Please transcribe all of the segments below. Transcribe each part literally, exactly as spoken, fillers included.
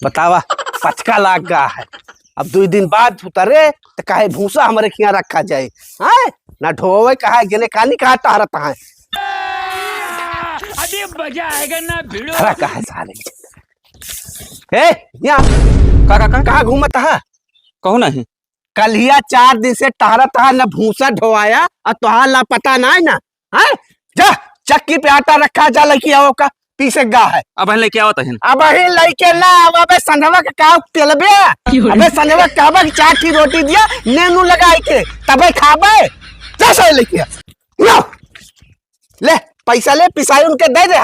बतावा, पचका लाग गा है। अब दुइ दिन बाद उतरे त कहे भूसा हमरे खिया रखा जाए, हैं? ना ढोवे कहा, गेने कानी कहा टहरत है। अभी मजा आएगा ना भिड़ो। खड़ा कहा है सारे। ए, यहाँ का, का, का? कहाँ घूमत है? कहू नहीं। कल्हिया चार दिन से टहरत है, न भूसा ढोवाया, और तोहार लापता ना है ना, हैं? जा, चक्की पे आटा रखा, जा लइके आओ का, पीसे गा है। अबहिन लइके आवत हन। अबहिन लइके ना आवा, अबे संझवा के का पेलबे? अबे संझवा कहबा कि चार ठी रोटी दिया, नेनू लगाई के, तबे खाबे। जा सही लइके आ। लो, ले, पैसा ले, पिसाई उनके दे दे।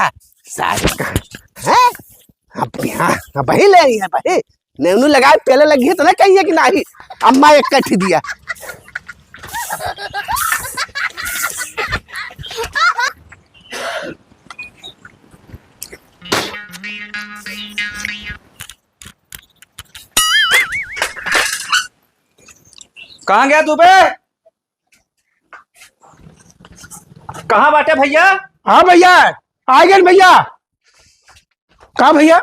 सारे का, हैं? अब यहाँ, अबही ले आई है भाई। नेनू लगाए पहले लगी है तो ना कहिए कि नाही, अम्मा एक कठी दिया। कहाँ गया तू बे? कहाँ बाटे भइया? हाँ भइया, आ गए भइया। का भइया?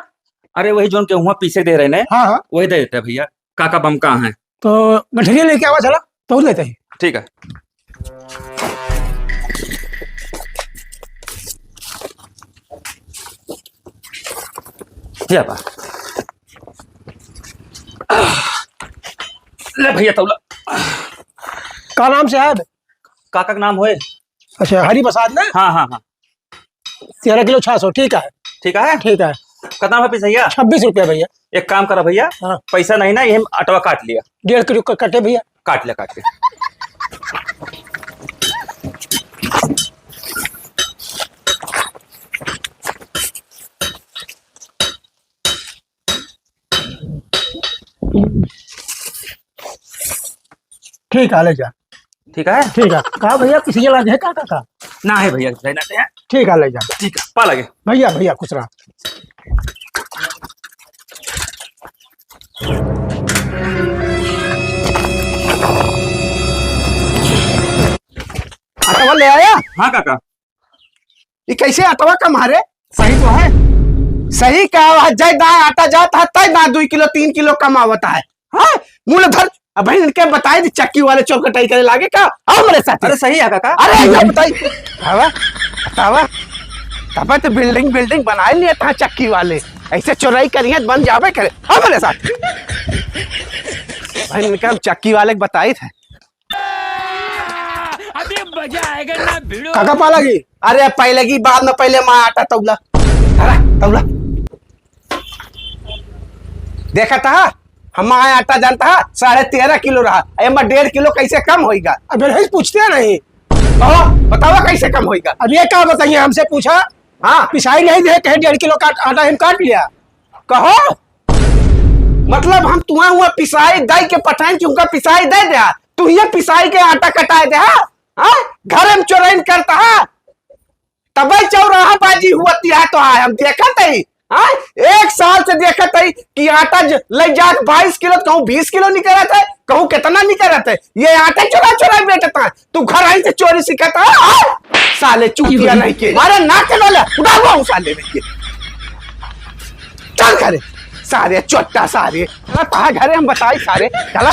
अरे वही जौन के हुआ पीसे दे रहे ने, हाँ, हाँ। वही दे देते भइया। काका बम कहाँ है? तो गठरिया लेके आवा चला, तो देते ही। ठीक है। या बा। ले भइया तौला। का नाम साहब? काका के नाम होए? अच्छा, हरि प्रसाद ना? हाँ, हाँ, हाँ। तेरह किलो छह सौ, ठीक है। ठीक है? ठीक है। कितना है पिसैया? छब्बीस रुपया भइया। एक काम करा भइया, हाँ। पैसा नहीं ना, ये अटवा काट लिया। डेढ़ किलो क-, कटे भइया। काट ले, काट ले। ठीक है, ले जा। ठीक है? ठीक है। का भइया, किसी के लागे है का, का, का? ना है भइया, किसी ना है। ठीक है, ले जा। ठीक है, पा लगे। भइया, भइया, खुश रहा। आटा ले आया? हाँ काका। ये कैसे आटवा कम है रे? सही तो है। सही कहा है, जय दाय आटा जात है, तय दाय दुई किलो, तीन किलो कम आवत है। हाँ? मूल धर, अब भाई इनके बताई दी, चक्की वाले चोर कटाई करे लागे का? आओ मेरे साथ। अरे सही है काका। अरे ये बताई। हवा? बतावा। तब तो building, building बनाए लिए था चक्की वाले। ऐसे चोराई करिए, बन जावे करे। आओ मेरे साथ। भाई इनके हम चक्की वाले के बताई थे। अबे मजा आएगा ना भिड़ो। काका पा लगी? अरे पहले की बात में पहले माँ आटा तौला। अरे तौला। देखा था? हम आए आटा जानता है, साढ़े तेरह किलो रहा। एमा डेढ़ किलो कैसे कम होइगा? अब यही पूछते नहीं। कहो, बतावा कैसे कम होइगा? अब ये का बताइए, हमसे पूछा? हाँ। पिसाई नहीं दे, कहे डेढ़ किलो का आटा हम काट लिया। कहो, मतलब हम तुआ हुआ पिसाई दई के पठाइन कि उनका पिसाई दे दे, तू ये पिसाई के आटा कटाए दे, हाँ? हाँ? घर में चोरैन करता है, तबे चौराहा बाजी हुआ तिहा तो है, हम देखत है, हाँ? एक साल से देखत है कि आटा ज-, ले जात बाईस किलो, कहूँ बीस किलो निकलत है, कहूँ कितना निकलत है, ये आटा चुरा चुरा बेचता है। तू घर आई से चोरी सीखत है, हाँ? साले चूतिया नहीं के। मारे ना के ना ले, उड़ा हुआ हूँ साले नहीं के। चल घरे, सारे चोट्टा सारे। चला तहा घरे हम बताई सारे, चला।